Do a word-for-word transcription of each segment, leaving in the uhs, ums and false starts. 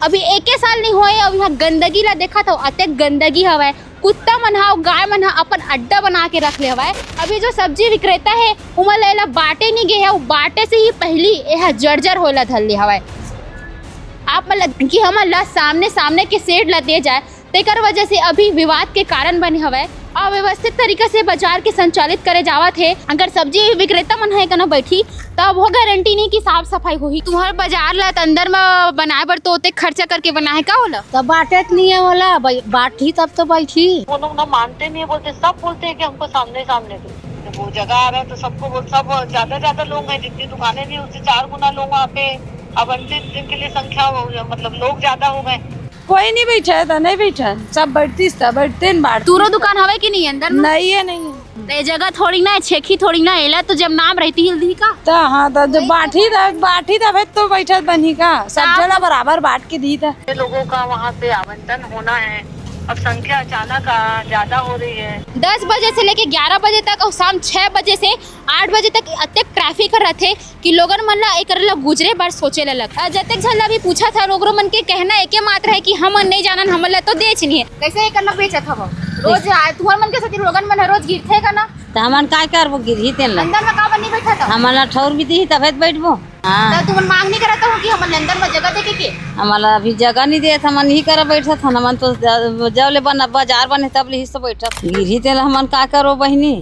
अभी एके साल नहीं होए, अउ यहाँ गंदगी ला देखत हव, अतेक गंदगी हवय। कुत्ता मन ह अउ गाय मन ह अपन अड्डा बना के रख ले हवय। अभी जो सब्जी विक्रेता हे, उमन ला एला बांटे नहीं गे हे, अउ बांटे से ही पहिली एहा जर्जर होए ला धर ले हवय। आप मन ला कि हमन ला सामने सामने के शेड ला दे जाए, तेकर वजह से अभी विवाद के कारण बने हवय। अव्यवस्थित तरीका से बाजार के संचालित करे जावत हे। अगर सब्जी विक्रेता मन ह एकनो बैठी, तब वो गारंटी नहीं कि साफ सफाई होही। तुहर बाजार ला त अंदर म बनाए बर तो ओतेक खर्चा करके बनाए का ओला? तब बांटत नहीं है ओला, बै-, बांटही तब तो बैठी। वो लोग ना मानते नहीं है, बोलते, सब बोलते हैं कि हमको सामने सामने दो। जब वो जगह आ रहा है तो सबको बोल, सब ज्यादा ज्यादा लोग हैं, जितनी दुकानें भी उससे चार गुना लोग वहाँ पे आवंटित, जिनके लिए संख्या हो, मतलब लोग ज्यादा हो गए। कोई नहीं बैठा है, तो नहीं बैठा है। सब बैठतीस त बैठते न बांटतीस तुरो त। दुकान हवे कि नहीं अंदर में? नहीं है, नहीं है। त ये जगह थोड़ी ना है, छेखी थोड़ी ना, एला तो जब नाम रहती हिल दी का? त हाँ, त जब बांटी त, बांटी त अबे तो बैठत बनी का? सब हाँ। जला बराबर बांट के दी त। ये लोगों का वहाँ पे आवंटन होना है, अब संख्या अचानक आ, ज्यादा हो रही है। दस बजे से लेके ग्यारह बजे तक और शाम छह बजे से आठ बजे तक अतेक ट्रैफिक रहथे कि लोगन मन ला एकर ला गुजरे बर सोचे ला लग। अ, जतेक झन ला भी पूछत हन, ओकरो मन के कहना एके मात्र है कि हमन नहीं जानन, हमन ला तो देच नहीं है। कैसे एकर ला बेचत हव? रोज आ, तुहर मन के सेती लोगन मन ह रोज गिरथे का ना? त हमन काय करबो, गिरही तेन ला। अंदर में काबर नहीं बैठत हव? हमन ला ठौर भी दिही तभे त बैठबो। हाँ। त तुमन मांग नहीं करत हो कि हमन ला अंदर में जगह दे के? हमन ला अभी जगह नहीं देत, हमन इही करा बैठत हन। हमन तो ज-, जब ले बन, बाजार बने तब ले इही से बैठत। गिरही तेन ला हमन का करबो बहिनी?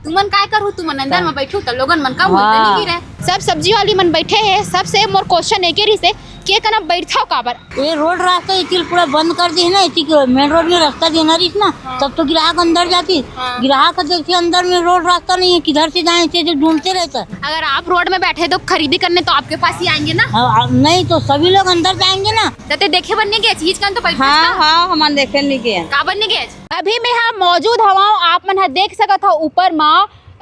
तुमन काय करहु, तुमन अंदर म बैठहु त लोगन मन का बोलते हाँ। नहीं गिरे। सब सब्जी वाली मन बैठे हे, सबसे मोर क्वेश्चन एके रहिसे, के कना बैठथव काबर? ये रोड रास्ता इति ल पूरा बंद कर दे हे ना, इति के मेन रोड में रास्ता देना रहिस ना, हाँ। तब तो ग्राहक अंदर जाती। हाँ। ग्राहक देखते अंदर में रोड रास्ता नहीं है, किधर से जाए, इसे जो ढूंढते रहता। अगर आप रोड में बैठे तो खरीदी करने तो आपके पास ही आएंगे ना? हाँ, नहीं तो सभी लोग अंदर जाएंगे ना। त ते देखे बर नहीं गए चीज कन तो बैठ हाँ, हाँ, हमन देखे नहीं गए। काबर नहीं गए? अभी मैं हा मौजूद हवं, आप मन हा देख सकत हव ऊपर मा,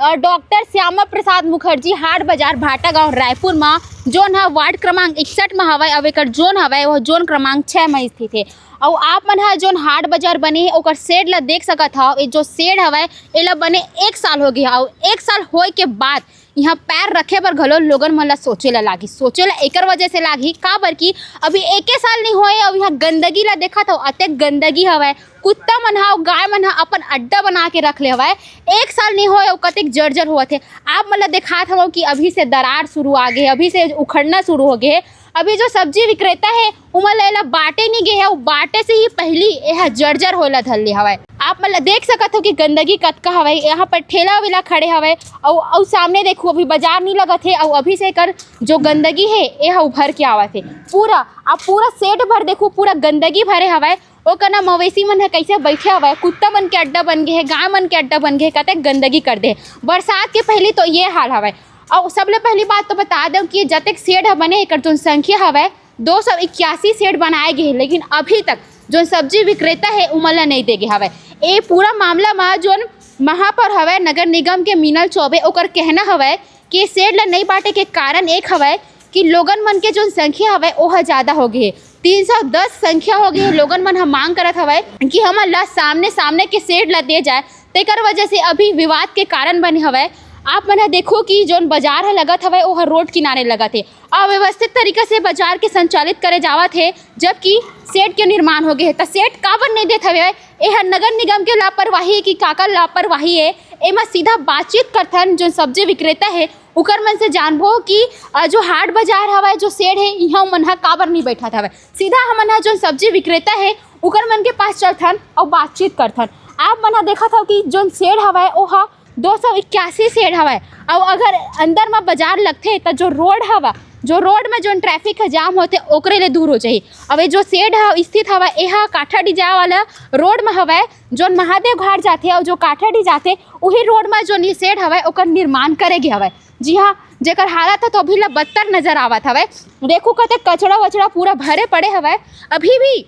अ, डॉक्टर श्यामा प्रसाद मुखर्जी हाट बाजार भाटागांव रायपुर मा, जोन हा वार्ड क्रमांक इकसठ मा हवय, अउ एकर जोन हवय वो जोन क्रमांक छह मा स्थित हे। अउ आप मन हा जोन हाट बाजार बने हे ओकर शेड ला देख सकत हव। ये जो शेड हवय एला बने एक साल हो गया, अउ एक साल होए के बाद इहाँ पैर रखे बर घलो लोगन मन ला सोचे ला लागी। सोचे ला एकर वजह से लागी, काबर कि अभी एके साल नहीं होए, अउ इहाँ गंदगी ला देखत हव, अतेक गंदगी हवय। कुत्ता मन हा अउ गाय मन हा अपन अड्डा बना के रख ले हवय। एक साल नहीं होए, अउ कतेक जर्जर होवत हे। आप मन ला देखात हवं कि अभी से दरार शुरू आ गे, अभी से उखड़ना शुरू हो गे। अभी जो सब्जी विक्रेता हे, उमन ला एला बांटे नहीं गे हे, अउ बांटे से ही पहिली एहा जर्जर होए ला धर ले हवय। आप मन ला देख सकत हो कि गंदगी कतका हवय। यहाँ पर ठेला वेला खड़े हवय, अउ, अउ सामने देखो, अभी बाजार नहीं लगत हे, अउ अभी से एकर जो गंदगी हे, एहा उभर के आवत हे। पूरा, आप पूरा शेड भर देखो, पूरा गंदगी भरे हवय। ओकर ना मवेशी मन ह कइसे बइठे हवय, कुत्ता मन के अड्डा बन गे हे, गाय मन के अड्डा बन गे हे, कतेक गंदगी कर दे हे। बरसात के पहिली तो ये हाल हवय। अउ सबले पहिली बात तो बता देव कि जतेक शेड ह बने, एकर जोन संख्या हवय, दो सौ इक्यासी शेड बनाए गे हे, लेकिन अभी तक जोन सब्जी विक्रेता हे, उमन ला नइ दे गे हवय। ए पूरा मामला म जोन महापौर हवय नगर निगम के मीनल चौबे, ओकर कहना हवय कि शेड ला नइ बांटे के कारण एक हवय कि लोगन मन के जोन संख्या हवय, ओह ज्यादा हो गे हे। तीन सौ दस संख्या हो गे हे। लोगन मन ह मांग करत हवय कि हमन ला सामने, सामने के शेड ला दे जाए, तेकर वजह से अभी विवाद के कारण बने हवय। आप मन ह देखो कि जोन बाजार ह लगत हवय, ओह रोड किनारे लगत हे। अव्यवस्थित तरीका से बाजार के संचालित करे जावत हे, जबकि शेड के निर्माण हो गे हे, त शेड काबर नइ देत हवय? एह नगर निगम के लापरवाही हे कि काकर लापरवाही हे? एमा सीधा बातचीत करथन, जोन सब्जी विक्रेता हे, उकर मन से जानबो कि, अ, जो हाट बाजार हवय, जो शेड हे, इहाँ मन ह काबर नइ बैठत हवय। सीधा हमन ह जोन सब्जी विक्रेता हे, उकर मन के पास चलथन अउ बातचीत करथन। आप मन ह देखत हव कि जोन शेड हवय, ओह दो सौ इक्यासी शेड हवय, अउ अगर अंदर म बाजार लगथे, त जो रोड हवय, जो रोड म जोन ट्रैफिक ह जाम होथे, ओकरे ले दूर हो जाही। अउ ये जो शेड ह स्थित हवय, एह काठाडीह जाए वाला रोड म हवय, जोन महादेव घाट जाथे अउ जो काठाडीह जाथे, उही रोड म जोन ये शेड हवय, ओकर निर्माण करे गे हवय। जी हाँ, जेकर हालत ह तो अभी ला बदतर नजर आवत हवय। देखो, कते कचरा-वचरा पूरा भरे पड़े हवय। अभी भी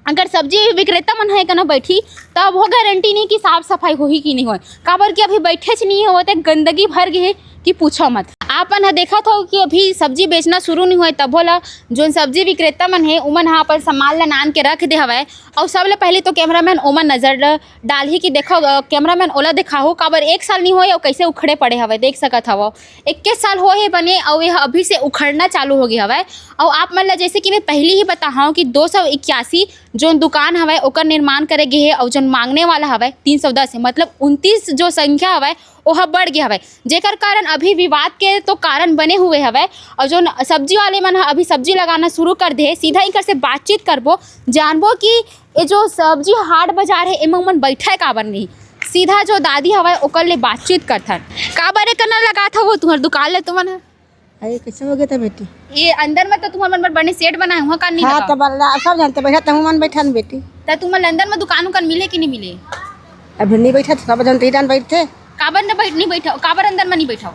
अगर सब्जी विक्रेता मन ह एकनो बैठी, त वो गारंटी नहीं कि साफ सफाई होही कि नहीं होय, काबर कि अभी बैठेच नहीं हे, ओते गंदगी भर गे हे कि पूछो मत। अपन ह देखत हव कि अभी सब्जी बेचना शुरू नहीं होय, तभो ला जोन सब्जी विक्रेता मन हे, उमन ह अपन सामान ला नान के रख दे हवय। अउ सबले पहले तो कैमरामैन ओमन नजर ल-, डालही कि देखो, अ, कैमरामैन ओला दिखाहू, काबर एक साल नहीं होय अउ कैसे उखड़े पड़े हवय, देख सकत हव। इक्कीस साल होए हे बने, अउ यह अभी से उखड़ना चालू हो गए हवय। अउ आप मन ला जैसे कि मैं पहली ही बताहूँ कि दो सौ इक्यासी जोन दुकान हवय, ओकर निर्माण करे गे हे, अउ जोन मांगने वाला हवय तीन सौ दस हे, मतलब उनतीस जो संख्या हवय, ओह बढ़ गए हवय, जेकर कारण अभी विवाद के तो कारण बने हुए हवय। अउ जोन सब्जी वाले मन ह अभी सब्जी लगाना शुरू कर दे हे, सीधा इनकर से बातचीत करबो, जानबो कि ये जो सब्जी हाट बाजार हे, एमा मन बैठे काबर नहीं? सीधा जो दादी हवय, ओकर ले बातचीत करथन। काबर एकर ना लगात हव तुहर दुकान ले तुमन ह? अरे, कैसे हो गया था बेटी? ये अंदर में तो तुमन मन बर बने shed बनाए, उहाँ का नहीं हाँ, लगा? तो बल्ला, सब जानते बैठा, तहु मन बैठा न बेटी। त तुमन अंदर में दुकान उकान मिले कि नहीं मिले? अभी नहीं बैठा, सब जानते ही जान बैठते। काबर न बैठ, नहीं बैठा, काबर अंदर में नहीं बैठा?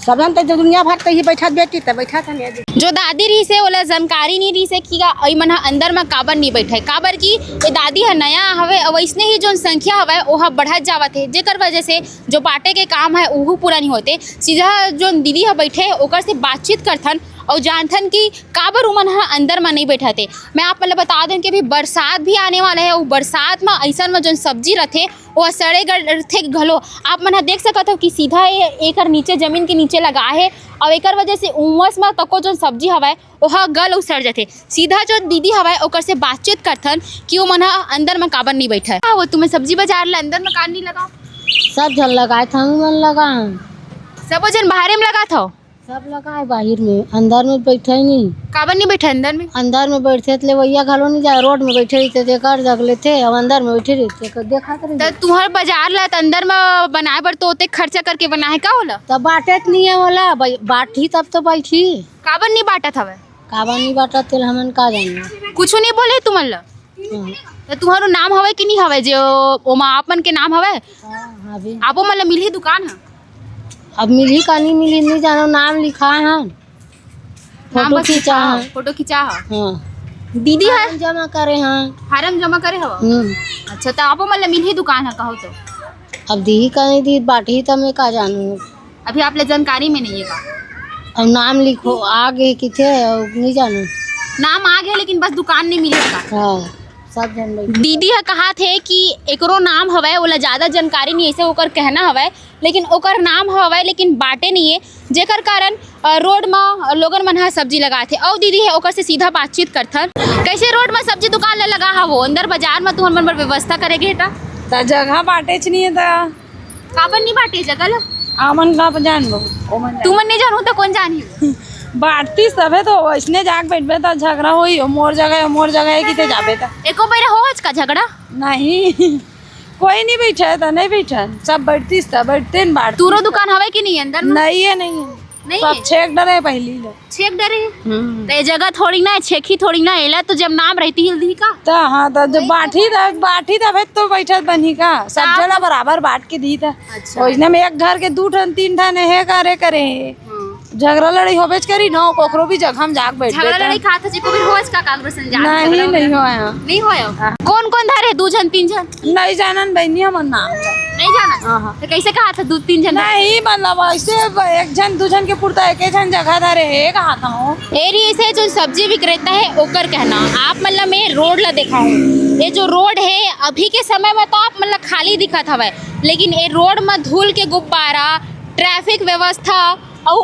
सब जानते जो दुनिया भर तो ही बैठा बेटी, तो बैठा था नहीं। जो दादी रहिसे, ओला जानकारी नहीं रहिसे कि का, ई मन ह अंदर म काबर नहीं बैठे, काबर कि ये दादी ह नया हवे, अउ वैसने ही जोन संख्या हवय, ओहा बढ़त जावत हे, जेकर वजह से जो बांटे के काम है, उहू पूरा नहीं होते। सीधा जोन दीदी ह बैठे, ओकर से बातचीत करथन अउ जानथन कि काबर उमन ह अंदर म नहीं बैठाते। मैं आप मन ल बता दें कि अभी बरसात भी आने वाला है, अउ बरसात म अइसन म जोन सब्जी रथे, वो सड़े गलथे घलो। आप मन ह देख सकत हो कि सीधा ये, एकर नीचे, जमीन के नीचे लगा है, अउ एकर वजह से उमस म तको जोन सब्जी हवय, ओहा गल अउ सड़ जथे। सीधा जो दीदी हवय, ओकर से बातचीत करथन कि वो मन ह अंदर म काबर नहीं बैठे। हाँ, वो तुम्हें सब्जी बाजार ल अंदर म काबर नहीं लगा? सब झन लगाए थे, हमन लगा। सबो झन बाहरे म लगात हव? सब लगाए बाहिर में, अंदर में बैठे ही नहीं। काबर नहीं बैठे अंदर में? अंदर में बैठे त लेवैया घलो नहीं जाए, रोड में बैठे रहिते, जेकर जग लेथे, अब अंदर में बैठे रहिते, देखा करे। त तुहर बाजार ला त अंदर में बनाए बर तो ओते खर्चा करके बनाए का ओला? त बांटे त नहीं है ओला, बै-, बांटही तब तो बैठही। काबर नहीं बांटत हवय? काबर नहीं बांटत तेल हमन का जानी। कुछ नहीं बोले तुमन ला? हाँ। त तुहरो नाम हवय कि नहीं हवय, जे ओ-, ओमा आप मन के नाम हवय? हाँ, हाँ, अभी। आपो मन ला मिलही दुकान ह? अब मिलही का नहीं मिलही, नहीं जानो, नाम लिखा है। नाम फोटो बस खींचा लिखा है। फोटो खींचा है। हाँ। दीदी है? फार्म जमा करे हैं। फार्म जमा करे हव? हम्म। अच्छा, त आपो मन ला मिलही दुकान ह, कहो तो? अब दीही का नहीं दीही, बांटही त मैं का जानू। अभी आप ले जानकारी में नहीं है का? अब नाम लिखो, आ गे किथे, अब नहीं जानू। नाम आ गे, लेकिन बस दुकान नहीं मिले का? हाँ, सब जन बैठे। दीदी ह कहा थे कि एकरो नाम हवय, ओला ज्यादा जानकारी नहीं, ऐसे ओकर कहना हवय, लेकिन ओकर नाम हवय, लेकिन बांटे नहीं है, जेकर कारण, अ, रोड म लोगन मन ह सब्जी लगाथे। अउ दीदी है, ओकर से सीधा बातचीत करथन। कैसे रोड म सब्जी दुकान ल लगा हवो, अंदर बाजार म तुहर मन बर व्यवस्था करे गे हे त? त जगह बांटेच नहीं है त। काबर नहीं बांटे जगह ल? आमन का जानबो, ओमन जानबो। तुमन नहीं जानू त कौन जानही? बांटती सबे तो वैसने जाके बैठबे त झगड़ा होई, ओ मोर जगह है, ओ मोर जगह है, किते जाबे त। एको बेरा होवच का झगड़ा? नहीं, कोई नहीं बैठे त नहीं बैठन, सब बैठती त बैठते न बांटती। तूरो दुकान हवे कि नहीं अंदर में? नहीं है, नहीं है। नहीं सब है? छेक डरे पहली ले। छेक डरे? हम्म। त ये जगह थोड़ी ना है, छेकी थोड़ी ना है, एला तो जब नाम रहती हिल दी का? त हाँ, त जब बांटी त, बांटी तभे तो बैठत बनही का? सब आप जला बराबर बांट के दी त। अच्छा। ओइसने में एक घर के दू ठन, तीन ठन हे करे करे। हाँ। झगड़ा लड़ाई होबेच करी न, कोकरो भी जगह में जाके बैठ झगड़ा बैठा। लड़ाई खात ह, जेको भी होच का कांग्रेस में जाके नहीं, झगड़ा नहीं वगैरह? होया। नहीं होया? हाँ। कौन कौन धरे, दू झन, तीन झन? नहीं जानन बहिनी, हमन नाम नहीं जानन? हाँ, हाँ। तो कैसे कहा था दू तीन झन धरे? नहीं, मतलब, ऐसे ब-, एक झन, दू झन के पुरता एक, एक झन जगह धरे हे, कहा था हूँ। एरी ऐसे जो सब्जी विक्रेता है, ओकर कहना, आप मतलब मैं रोड ला दिखाऊं, ये जो रोड है, अभी के समय में तो आप मतलब खाली दिखत हवय, लेकिन ये रोड में धूल के गुब्बारा, ट्रैफिक व्यवस्था अउ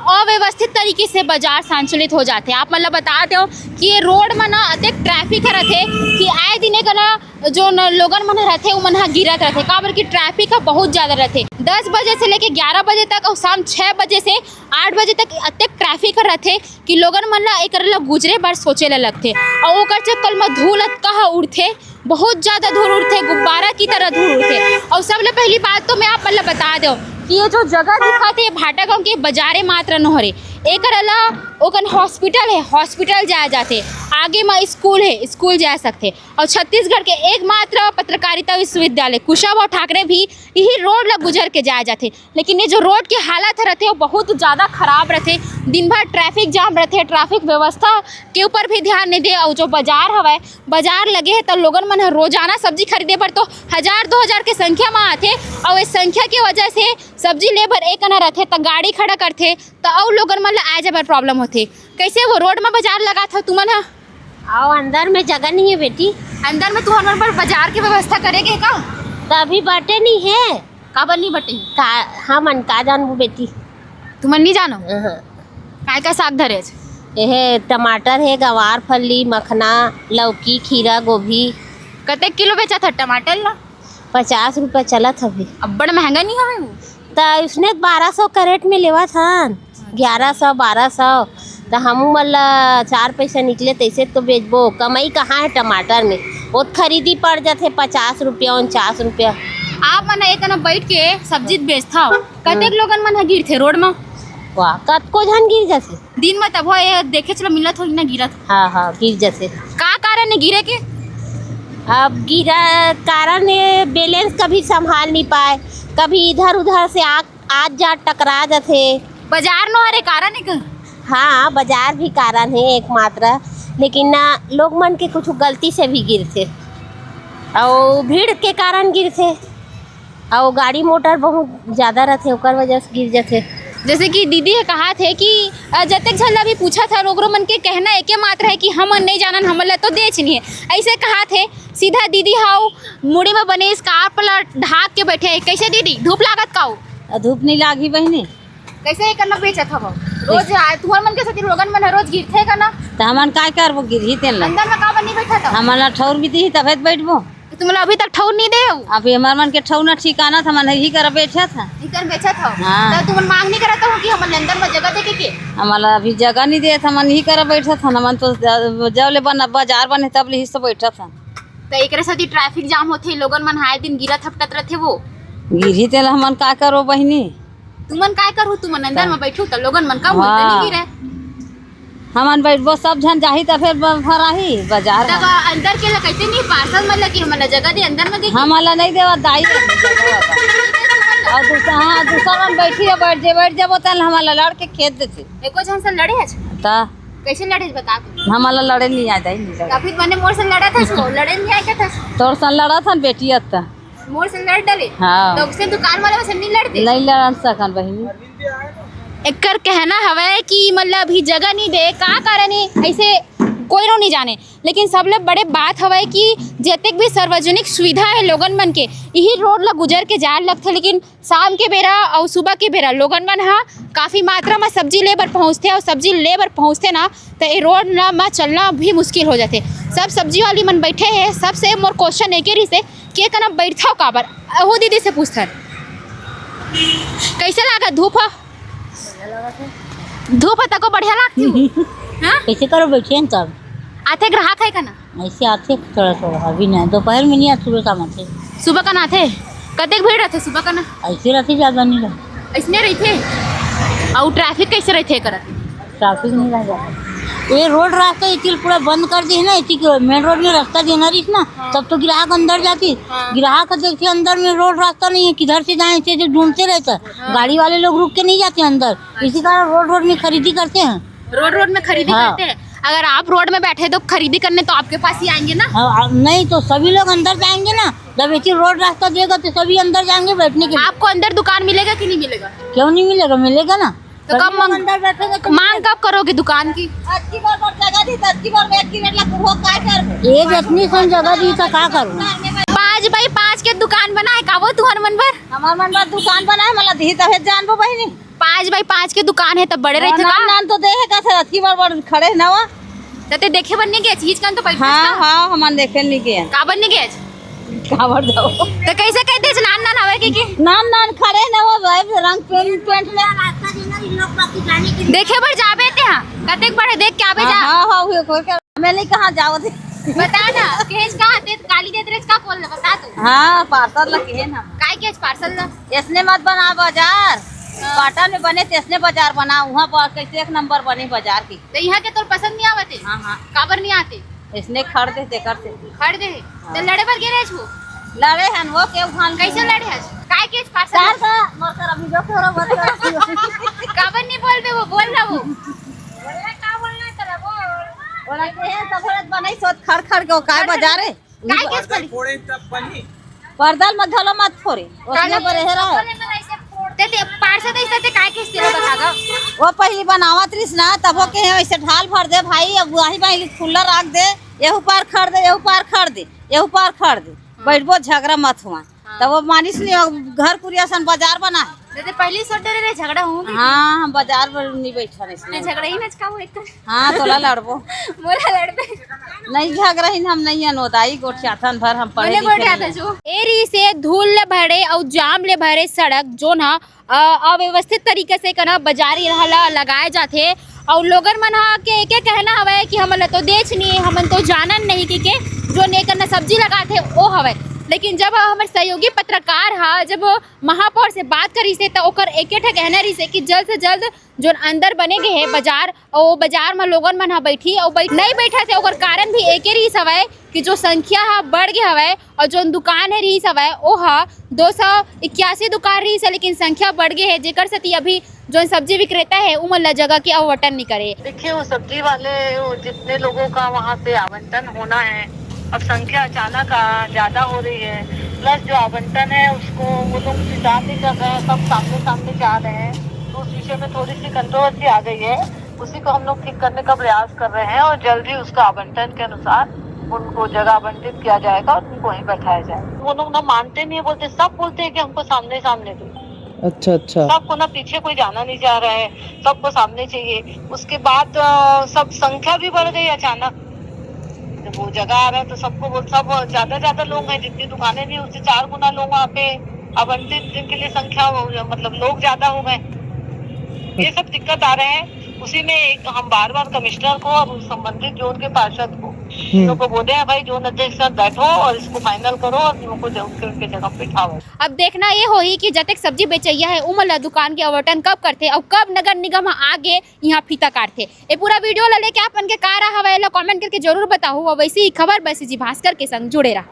अव्यवस्थित तरीके से बाजार संचालित हो जाथे। आप मन ल बता देव कि ये रोड म ना अतेक ट्रैफिक ह रथे कि आए दिन एक ना जो न लोगन मन ह रथे, उमन ह गिरत रथे, काबर कि ट्रैफिक ह बहुत ज्यादा रथे। दस बजे से लेके ग्यारह बजे तक अउ शाम छह बजे से आठ बजे तक अतेक ट्रैफिक ह रथे कि लोगन मन ल एकर ल गुजरे बर सोचे ल लगथे। अउ ओकर चक्कर म धूल अतका ह उड़थे, बहुत ज्यादा धूल उड़थे, गुब्बारा की तरह धूल उड़थे। अउ सबले पहली बात तो मैं आप मन ल बता देव कि ये जो जगह दिखत हे, ये भाटागांव के बाजारे मात्र नोहरे, एकरा ला ओकन हॉस्पिटल हे, हॉस्पिटल जाए जाथे, आगे म स्कूल हे, स्कूल जा सकथे। अउ छत्तीसगढ़ के एकमात्र पत्रकारिता विश्वविद्यालय कुशाभाऊ ठाकरे भी इही रोड ला गुजर के जाए जाथे। लेकिन ये जो रोड के हालत ह रथे, वो बहुत ज्यादा खराब रथे। दिन भर ट्रैफिक जाम रथे, ट्रैफिक व्यवस्था के ऊपर भी ध्यान नहीं दे। अउ जो बाजार हवय, बाजार लगे हे, त लोगन मन ह रोजाना सब्जी खरीदे बर तो हजार दो हजार के संख्या म आथे। अउ इस संख्या के वजह से सब्जी ले बर एक अना रथे, त गाड़ी खड़ा करथे, त अउ लोगन मन ल आए जाए बर प्रॉब्लम होथे। कैसे वो रोड म बाजार लगात हव तुमन ह? अउ अंदर में जगह नहीं है बेटी। अंदर में तुहर मन बर बाजार के व्यवस्था करे के का? त अभी बाटे नहीं है। काबर नहीं बटे? का, हमन का जानबो बेटी। तुमन नहीं जानो? अहं। काय का साग धरे हच? एहे टमाटर हे, गवार फली, मखना, लौकी, खीरा, गोभी। कतेक किलो बेचत ह टमाटर ला? पचास रुपया चलत हवे। अब्बड़ महंगा नहीं हवे वो? त उसने बारह सौ कैरेट में लेवत हन, ग्यारह सौ, बारह सौ। त हमू मन ला चार पैसा निकले, तैसे तो बेचबो। कमाई कहाँ है टमाटर में? वो खरीदी पड़ जाथे पचास रुपया, उनचास रुपया। आप मन एक ना बैठ के सब्जी बेचथव, कतेक लोगन मन ह गिरथे रोड म? वाह, कतको झन गिर जाथे। दिन म तभो ये देखे चलो मिलत होही ना गिरत। हाँ, हाँ, गिर जाथे। का कारण है गिरे के? अब गिरा कारण ये बैलेंस कभी संभाल नहीं पाए, कभी इधर उधर से आ, आज जा टकरा जाथे। बाजार नो हरे कारण एक? हाँ, बाजार भी कारण है एकमात्र, लेकिन ना, लोग मन के कुछ गलती से भी गिरथे, अउ भीड़ के कारण गिरथे, अउ गाड़ी मोटर बहुत ज्यादा रथे, ओकर वजह से गिर जाथे। जैसे कि दीदी ह कहाथे कि, अ, जतेक झन ला भी पूछत हन, ओकरो मन के कहना एके मात्र है कि हमन नहीं जानन, हमन ला तो देच नहीं है, ऐसे कहाथे। सीधा दीदी हाउ मुड़ी में बने स्कार्फ ला ढाक के बैठे है। कैसे दीदी, धूप लागत का हो? अ, धूप नहीं लागी बहिनी। कैसे एक अना बेचत हव? रोज आ, तुहर मन के सेती लोगन मन ह रोज गिरथे का ना? त हमन काय करबो, गिरही तेन ला। अंदर में काबर नहीं बैठत हव? हमन ला ठौर भी दिही तभे त बैठबो। तुमन ला अभी तक ठौर नहीं दे हो? अभी हमर मन के ठौर ना ठिकाना था, हमन ही करा बैठत हन। इकर बेचत हव? हाँ। त तुमन मांग नहीं करत हो कि हमन अंदर में जगह दे के के? हमन ला अभी जगह नहीं देत, हमन ही करा बैठत हन। हमन तो जब ले बन, बाजार बने तब ले ही से बैठत हन। त एकरे सेती ट्रैफिक जाम होथे, लोगन मन हाय दिन गिरत हपटत रथे वो। गिरही तेला हमन का करो बहिनी? तुमन काय करहु, तुमन अंदर म बैठू त लोगन मन का बोलते हाँ। नहीं गिरे। हमन बैठबो, सब झन जाही त फेर ब-, फराही बाजार तब ह। अंदर के ला कैसे नहीं पार्सल मन ला कि हमन ला जगह दे अंदर में दे के? हमन ला नहीं देवत दाई। अउ दूसरा, हाँ, दूसरा मन बैठी है, बैठ जे, बैठ जाबो त हमन ला लड़ के खेद देथे। एको झन से लड़े है? त कैसे लड़े बता तू? हमन ला लड़े नहीं आए दाई, नहीं लड़े। त फिर बने मोर से लड़ा था सो, लड़े नहीं आए क्या था? तोर से लड़ा था न बेटी अत्ता। मोर से लड़ डरे? हाँ। तो उससे दुकान वाले से नहीं लड़ते? नहीं लड़न सकन बहिनी। एकर कहना हवय कि मतलब अभी जगह नहीं दे, का कारण है ऐसे कोई नो नहीं जाने, लेकिन सबले बड़े बात हवय कि जतेक भी सार्वजनिक सुविधा है लोगन मन के, यही रोड ला गुजर के जाए लगथे, लेकिन शाम के बेरा अउ सुबह के बेरा लोगन मन ह काफी मात्रा म सब्जी ले बर पहुंचथे अउ सब्जी ले बर पहुंचथे ना, त ए रोड ल म चलना भी मुश्किल हो जाथे। सब सब्जी वाली मन बैठे हे, सबसे मोर क्वेश्चन एके रहिसे, के कना बैठथव काबर? अहू दीदी से पूछथन, कैसे लागत धूप ह? धूप ह तको बढ़िया लागथे। हाँ? कैसे करो बैठे हैं तब? आथे ग्राहक है कना? ऐसे आथे थोड़ा थोड़ा, अभी नहीं, दोपहर में नहीं आते, सुबह शाम आथे। सुबह कन आथे? कतेक भीड़ रहथे सुबह कन? ऐसे रहथे, ज्यादा नहीं रहथे। ऐसने रहथे? अउ ट्रैफिक कैसे रहथे करत? ट्रैफिक नहीं रह जाता। ये रोड रास्ता ये चीज पूरा बंद कर दी है ना, इसी के मेन रोड में रास्ता देना रही ना, हाँ। तब तो ग्राहक अंदर जाती। हाँ। ग्राहक देखते अंदर में रोड रास्ता नहीं है, किधर से जाए, इसे जो ढूंढते रहता। हाँ। गाड़ी वाले लोग रुक के नहीं जाते अंदर, इसी कारण रोड रोड में खरीदी करते हैं। रोड रोड में खरीदी हाँ। करते हैं। अगर आप रोड में बैठे तो खरीदी करने तो आपके पास ही आएंगे ना। हाँ, आ, नहीं तो सभी लोग अंदर जाएंगे ना। जब एक ही रोड रास्ता देगा तो सभी अंदर जाएंगे बैठने के लिए। आपको अंदर दुकान मिलेगा कि नहीं मिलेगा? क्यों नहीं मिलेगा, मिलेगा ना। तो कब सभी लोग मांग, अंदर बैठेंगे तो मांग कब करोगे दुकान की? अतकी बड़ बड़ जगह दी, अतकी बड़ एक की रेट ला कुल हो काय करबो? ये इतनी सन जगह दी तो का करूँ? पाँच बाई पाँच के दुकान बनाए का वो तुहर मन बर? हमार मन बर दुकान बनाए, मला दी तभे जानबो बहिनी। पाँच बाई पाँच के दुकान है, तब बड़े रहिथे नान का? नान तो देहे का से अतकी बड़ बड़ खड़े नवा। त ते देखे बर नहीं गए, चीज कन तो बैठे हाँ, का? हाँ, हमन देखे नहीं गए। काबर नहीं गए? काबर जाओ? तो कैसे कहते हैं, नान नान हवे के, के? नान नान खड़े नवा भाई, रंग पेंट, पेंट में। देखे बर जाबे ते हाँ, कतेक बड़े देख के आबे हाँ, जा। हाँ, हाँ, हुए, हुए, क्या? मैं नहीं कहाँ जाओ थे। बता ना, केज कहाँ ते काली देत रेज का बोल बता तू। हाँ, पार्सल लगे है ना। काय केज पार्सल ना? इसने मत बना बाजार। पाटन में बने तइसने बाजार बना, उहाँ पर कइसे एक नंबर बने बाजार की। त इहाँ के तोर पसंद नइ आवत हे? हाँ, हाँ। काबर नइ आते? अइसने खड़ दे तेकर से। खड़ दे? हाँ। त लड़े बर गे रहेस वो? लड़े हन वो के उहाँ। कइसे लड़े हस? काय केस पार्सल? का, मोर करा video के हो रहा, मत कर। काबर नइ बोलबे वो, बोल ना वो। बोलना, का बोलना है तेरा, बोल। ओला के हे, सब औरत बनाई सोत खड़ खड़ के, वो काय बाजार हे? काय केस परदल पड़ी? फोड़े तब बनी। परदल मत घलो मत फोड़े। ओसने काहे? बरे हे रहा। ते, ते पार्षद ऐसा ते काय केस तेला बता गा? वो पहिली बनावत रहिस ना, तब वो के हे, "ऐसे ढाल भर दे भाई, अब वही भाई खुला रख दे, एहू पार खड़ दे, एहू पार खड़ दे, एहू पार खड़ दे। हाँ। बैठबो झगड़ा मत हुआ।" हाँ। तब वो मानिस नहीं, वो घर कुरिया सन बाजार बना है। ते, ते पहिली सोच डरे रहे, झगड़ा होंगे। हाँ, हम बाजार पर नहीं बैठा नहीं। ते झगड़ा ही नचका वो एक। हाँ, तोला लड़बो। मोला लड़बे। नहीं, झगड़ा ही हम नहीं अनोदाई, गोठियाथन भर हम पढ़े बोले लिखे गोठियाथन नहीं। जो। ए रहिसे धूल ले भरे अउ जाम ले भरे सड़क, जोन ह, अ, अव्यवस्थित तरीके से कना बाजारी राह ला लगाए जाथे। अउ लोगन मन ह के, के कहना हवय कि हमन ला तो देच नहीं, हमन तो जानन नहीं कि के जोन ए कना सब्जी लगाथे ओ हवय। लेकिन जब हमर सहयोगी पत्रकार ह जब महापौर से बात करिसे त ओकर एके ठा कहना रहिसे कि जल्द से जल्द जोन अंदर बने गे हे बाजार, ओ बाजार म लोगन मन ह बैठी अउ बैठ-, नइ बैठत हे, ओकर कारण भी एके रिहिस हवय कि जो संख्या ह बढ़ गे हवय अउ जोन दुकान हे रिहिस हवय, ओ ह दो सौ इक्यासी दुकान रिहिस हे, लेकिन संख्या बढ़ गे हे, जेकर सेती अभी जोन सब्जी विक्रेता हे, उमन ल जगह के आवंटन नइ करे। देखिए, वो सब्जी वाले, वो जितने लोगों का वहाँ से आवंटन होना है, अब संख्या अचानक, आ, ज्यादा हो रही है, प्लस जो आवंटन है, उसको वो लोग स्वीकार नहीं कर रहे हैं, सब सामने सामने जा रहे हैं, तो उस विषय में थोड़ी सी कंट्रोवर्सी आ गई है। उसी को हम लोग ठीक करने का प्रयास कर रहे हैं और जल्द ही उसका आवंटन के अनुसार उनको जगह आवंटित किया जाएगा और उनको वहीं बैठाया जाएगा। वो लोग ना मानते नहीं है, बोलते, सब बोलते हैं कि हमको सामने सामने दो। अच्छा, अच्छा। सबको ना, पीछे कोई जाना नहीं चाह रहा है, सबको सामने चाहिए। उसके बाद, अ, सब संख्या भी बढ़ गई अचानक। जब वो जगह आ रहा है तो सबको बोल-, सब ज्यादा ज्यादा लोग हैं, जितनी दुकानें भी, उससे चार गुना लोग वहाँ पे आवंटित, जिनके लिए संख्या हो, मतलब लोग ज्यादा हो गए, ये सब दिक्कत आ रहे हैं। उसी में एक हम बार बार कमिश्नर को और उस संबंधित जोन के पार्षद को, हम्म। इन लोगों को बोले हैं, भाई, जोन अध्यक्ष साथ बैठो और इसको फाइनल करो और उनको ज-, उनके, उनके जगह पे बिठाओ। अब देखना ये होही कि जतेक सब्जी बेचैया है, उमन ला दुकान के आवंटन कब करथे अउ कब नगर निगम ह आगे यहाँ फीता काटथे। ए पूरा वीडियो ला लेके आप मन के का राय हवय, एला कमेंट करके जरूर बताहू। अउ वैसे ही खबर बस जी भास्कर के संग जुड़े रहा।